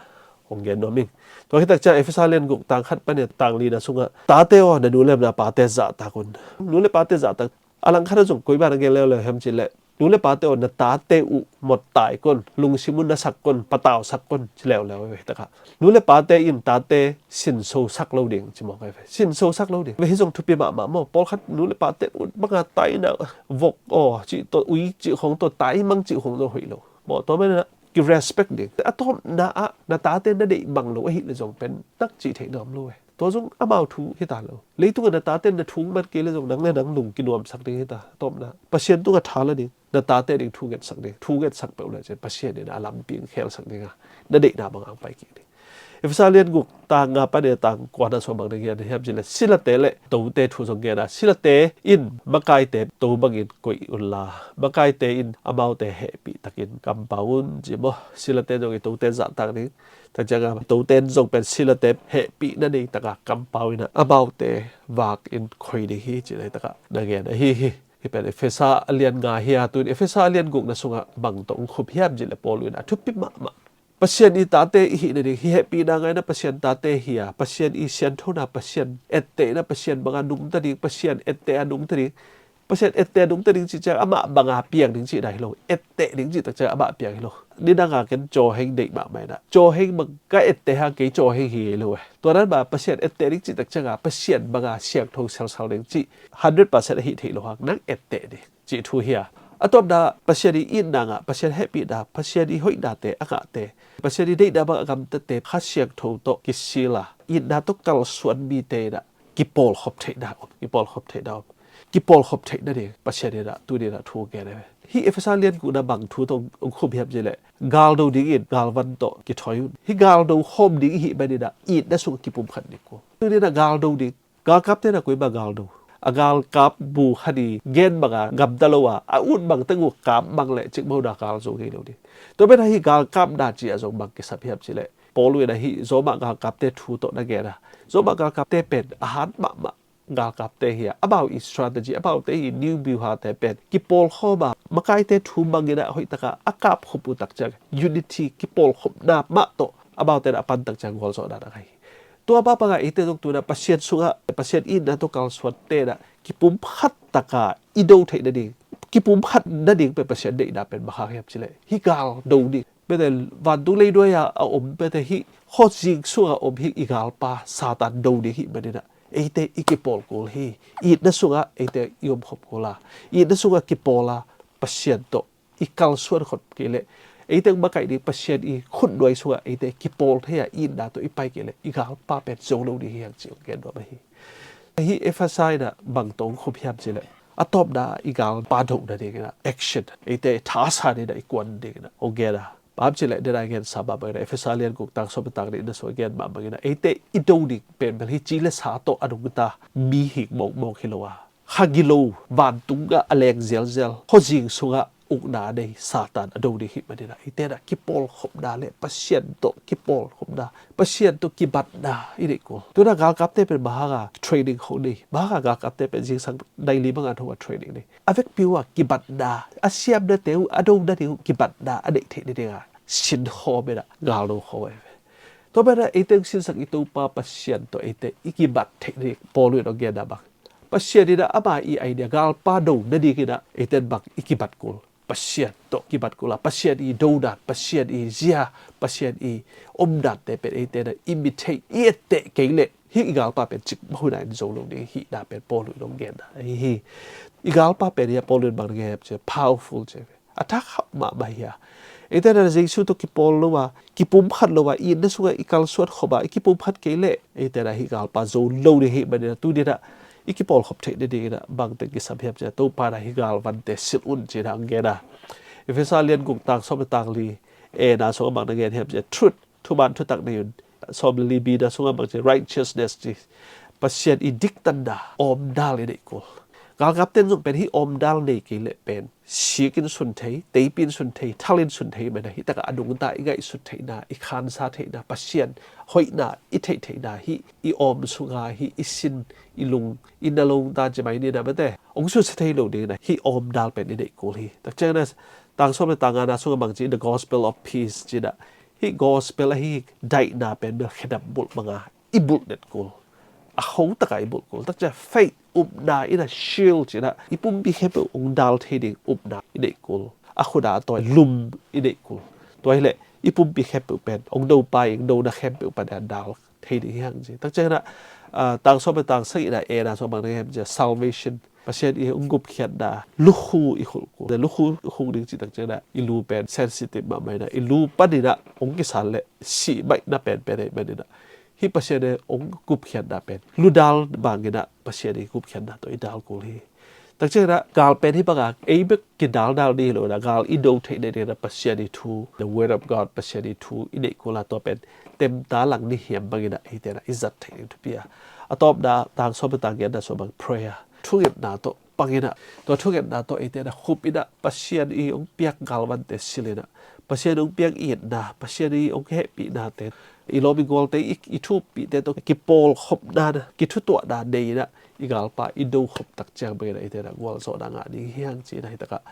hong gen nuam ing. Tua khit tak ciang Efesa lian guk tang khat pan tang lina sungah, tate aw, na nu leh na pate zahtak un. Nu leh pate zahtak. A lang khat ah zong koi ban a gen leuleu hiam cih leh, nu leh pate aw, na tate uh mawhtaik un, lungsim uh nasak un, patausak un, ci leuleu hi tak ah. Nu leh pate in tate sinsosak lo ding ci mawk ahi ve. Sinsosak lo ding. Ve, hih zong thupi mahmah maw? Pawlkhat nu leh pate ut bangah taina, vok aw cih tawh, ui cih khong tawh, taimang cih khong zong hoih lo. Maw, tua manin ah ki-respect ding. A tawpna ah na tate na deih bang lo ahih leh zong pen nak cih theihna om lo e. Tua zong amau thu hi ta lo. Leitungah na tate na thu hong man kei leh zong nang leh nang lung kinuamsak ding hi ta. A tawpna Pasian tungah tha la ding. Na tate ding thu ngetsak ding. Thu ngetsak peuh leh cin Pasian in a lampi hong khelsak ding a, na deihna bang hong pai kik ding. Efesa lian guk tang nga pan tang kua na sung bang na gen hiam cih leh, silate leh tote thu zong gen a, silate in makaite to bangin koih unla, makaite in amaute hehpih takin kampau un ci maw? Silate zong i tote zahtak ding. Tua ciangah tote in zong pen silate hehpihna nei tak a kampau in ah amaute vak in khoi ding hi ci-in tak ah na gen ahi hi. Hih pen Efesa a lian nga hi a, tu-in Efesa a lian gukna sungah bang tawh hong khup hiam cih leh Paul in a thupi mahmah, Pasian i tate i hih nading, hih hehpihna ngaina Pasian tate hi a, Pasian i sianthona, Pasian ettehna, Pasian banga nungta ding, Pasian etteh a nungta ding. Pasian etteh a nungta ding cih ciang amah banga piang ding cihna hi lo. Etteh ding cih tak ciang amah piang hi lo. Nidang a ken cawheng deih mahmah in ah, cawheng bang ka etteh hang kei cawheng hi lo e. Tua dan mah Pasian etteh ding cih tak ciangah Pasian banga siangtho selsel ding cih hundred percent ahi thei lo hang nang etteh ding cih thu hi a. A tawpna, Pasian i itna ngah, Pasian hehpihna, Pasian i hoihnate a ngahte, Pasian i deihna bang a gamtate Kha Siangtho tawh kisil a, itna tawh kalsuan mite in ah kipawlkhop theihna om, kipawlkhop theihna om. Kipawlkhop theihna ding Pasian in ah tuni in ah thu gen ahi ve. Hih Efesa lian gukna bang thu tawh hong khum hiam cih leh, galdo dingin galvan tawh kithawi un. Hih galdo khawm ding i hih manin ah itna sungah kipumkhat ding kul. Tuni in ah galdo ding, galkapte in ah koi bang galdo? A galkap bu khat i gen banga gamta lo a, a ut bang teng uh kap bang leh cikmah hun a gal zo ngei lo ding. Tua pen ah hih galkapna ci-ah zong bang kisam hiam cih leh, Paul in ah hih Roma galkapte thu tawh na gen a, Roma galkapte pen a hat mahmah galkapte hi a, amau i strategy, amaute i new byuhate pen kipawlkhawm a, makaite thu bangin ah hoih takin a kapkhop uh tak ciang unity, kipawlkhopna mah tawh amaute in ah a pan tak ciang gualzawhna na ngah hi. Tua mah bangah eite zong tu-in ah Pasian sungah, Pasian itna tawh kalsuante in ah kipumkhat takin i do theih nading, kipumkhat nading pen Pasian deihna pen bang hang hiam cih leh, hih galdo ding, pete vantung leinuai-a a om, pete hih khuazing sungah om hih i galpa Satan do ding hih manin ah eite i kipawl kul hi. Itna sungah eite i omkhop kul a, itna sungah kipawl a, Pasian tawh i kalsuan khop kei leh, eite hong makaih ding Pasian i khutnuai sungah eite kipawl thei a, itna tawh i pai kei leh, i galpa pen zo lo ding hi hang ci hong gen nuam ahi. Hih Efesa in ah bang tawh hong khum hiam cih leh, a tawpna i galpa do nadingin ah action, eite thasan in ah i kuan dingin ah hong gen a. Bang hang hiam cih leh, dena i gensa mah bangin ah Efesa lian guk tang sawm le tang nih na sung a gen mah bangin ah eite i do ding pen bel hih ci le sa tawh a nungta mihing mawkmawk hi lo a, kha gilo, vantungah a leng zelzel, khuazing sungah ukna nei Satan a do ding hih manin ah eite in ah kipawlkhopna le Pasian tawh kipawlkhopna, Pasian tawh kibatna i neih kul. Tu-in ah galkapte pen bang hanga training khawng nei? Bang hanga galkapte pen zingsang nai li banga thu a training nei? A vekpi uh a kibatna, a siamnate uh, a do nading uh kibatna a neih theih nadinga sinkhawm in ah galdo khawm ahi ve. Tua pen ah eite hong sinsak i Topa Pasian tawh eite i kibat theih nading Paul in hong genna bang, Pasian in ah ama i idea galpa do nadingin ah eite in bang i kibat kul? Pasian tawh kibat kul a, Pasian i dodan, Pasian i zia, Pasian i omdante pen eite in ah i mithei i etteh kei leh, hih i galpa pen cikmah hun a in zo lo ding hihna pen Paul in hong genna ahi hi. I galpa pen hi a, Paul in bang na gen hiam cih leh, powerful ci hi. A thakhap mahmah hi a. Eite in ah Jesu tawh kipawl lo a, kipumkhat lo a, itna sungah i kalsuan khop a, i kipumkhat kei leh, eite in ah hih galpa zo lo ding hih manin ah tuni in ah i kipawlkhop theih nadingin ah bang teng kisam hiam cih leh, Topa in ah hih galvante silh un ci-in ah hong gen a. Efesa lian guk tang sawm le tang li, A na sungah bang na gen hiam cih leh, truth, thuman thutak nei un. Sawm le li B na sungah bang ci, righteousness ci, Pasian i diktanna, awmdal i neih kul. Galkapte in zong pen hih awmdal nei kei leh pen sik in sun thei, teipi in sun thei, thal in sun thei, mena hih takah a nungta i ngaihsut theihna, i khansa theihna, Pasian hoihna i theih theihna, hih i awm sunga hih i sin, i lung, i nalungta ci mai ni na, mete hong susia thei lo dingin ah hih awmdal pen i neih kul hi. Tak ciangin ah tang sawm le tang nga na sungah bang ci, the gospel of peace ci-in ah, hih gospel ahi daihna pen bel khedap bulh banga i bulh det kul. A kho takah i bulh kul. Tak ciang faith, upna in ah shield ci-in ah i pumpi khempeuh hong dal thei ding upna i neih kul. A khut ah a tawi lum i neih kul. Tua hileh i pumpi khempeuh pen hong dopa in, hong dona khempeuh pan a dal thei ding hi hang ci. Tak ciangin ah, ah, tang sawm le tang sagihna A na sungah bang na gen hiam cih leh, salvation, Pasian i hong gupkhiatna, lukhu i khulh kul. Lukhu khuk ding cih tak ciangin ah i lu pen sensitive mahmah in ah, i lu panin ah hong kisan leh sih baihna penpen ahih manin ah, hih Pasian i hong gupkhiatna pen ludal bangin ah Pasian i gupkhiatna tawh i dal kul hi. Tak ciangin ah gal pen hih banga ei bek kidaldal ding hi lo in ah, gal i do theih nadingin ah Pasian i thu, the word of God, Pasian i thu i neih kul a, tua pen temta lang ni hiam bangin ah eite in ah i zat theih ding thupi a. A tawpna tang sawm le tang giatna sungah bang, prayer, thungetna tawh pang in ah, tua thungetna tawh eite in ah khup in ah Pasian i hong piak galvante silh in ah, Pasian i hong piak itna, Pasian i hong hehpihnate, i lawm i gualte, i, i thu uppihte tawh kipawlkhopna, kithutuahna nei in ah, i galpa i do khop tak ciang bangin ah eite in ah gualzawhna ngah ding hi hang ci-in ah hih takah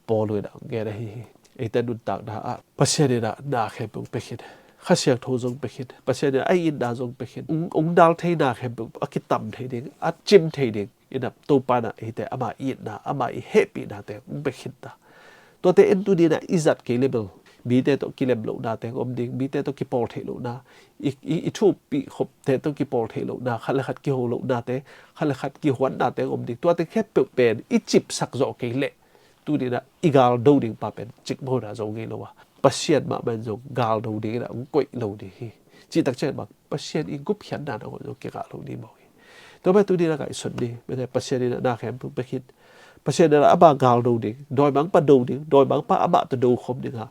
Paul in ah hong gen ahi hi. Eite nuntakna ah Pasian in ah na khempeuh hong pia khin, Kha Siangtho zong pia khin, Pasian in ah a itna zong pia khin, hong, hong dal thei na khempeuh a kitam thei ding, a cim thei ding in ah Topa in ah eite ama itna, ama i hehpihnate hong pia khin ta. Tuate en, tuni in ah i zat kei leh bel mite tawh kilem lohnate hong om ding, mite tawh kipawl theih lohna, i, i, i thu uppih khopte tawh kipawl theih lohna, khat le khat kiho lohnate, khat le khat kihuannate hong om ding. Tuate khempeuh pen i cipsak zawh kei leh, tuni in ah i gal do ding pa pen cikmah hun a zo ngei lo a, Pasian mahmah in zong gal do dingin ah hong koih lo ding hi. Cih tak ciang bang, Pasian i gupkhiatna nangawn zong kingah lo ding mawk hi. Tua pen tuni in ah ngaihsun ni, mete Pasian in ah na khempeuh pia khin, Pasian in ah amah gal do ding, dawimangpa do ding, dawimangpa amah tawh do khawm ding a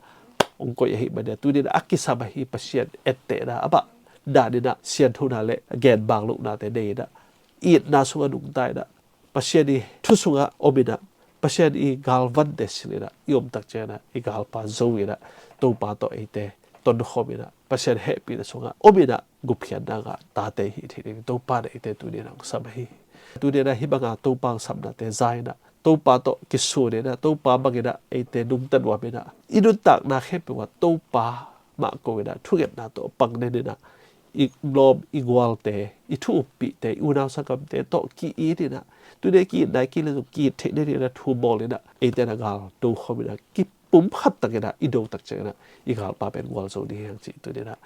hong koih ahih manin ah, tuni in ah a kisam ahi Pasian ettehna amah dan in ah sianthona le genbang lohnate nei in ah, itna sungah nungta in ah, Pasian i thu sungah om in ah, Pasian i galvante silh in ah i om tak ciangin ah, i galpa zo in ah, Topa tawh eite tonkhawm in ah, Pasian hehpihna sungah om in ah, gupkhiatna ngah tate i hih theih ding Topa in ah eite tuni in ah hong sam ahi hi. Tuni in ah hih banga Topa hong sapnate za in ah, Topa tawh kisun in ah, Topa bang in ah eite nungta nuam in ah, i nuntakna khempeuh ah Topa mah ko in ah thungetna tawh pang den in ah, i lawm i gualte, i thu uppihte, i unau sanggamte tawh ki-it in ah, tuni a ki-itna i ki-it le zong ki-it theih den in ah thu bawl in ah, eite in ah gal do khawm in ah, kipumkhat tak in ah i do tak ciangin ah i galpa pen gualzo ding hi hang cih tuni in ah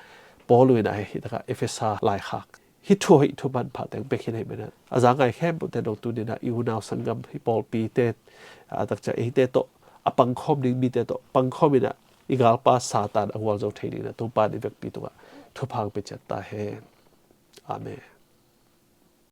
Paul in ah hih takah Efesa laikhak hih thu hoih thu manpha teng pia khin ahih manin ah, a za ngai khempeuhte dong tuni in ah i unau sanggam, i pawlpite, a tak ciang eite tawh a pangkhawm ding mite tawh pangkhawm in ah, i galpa Satan a gualzo thei dingin ah Topa in i vekpi tungah thupha hong pia ciat ta hen. Amen.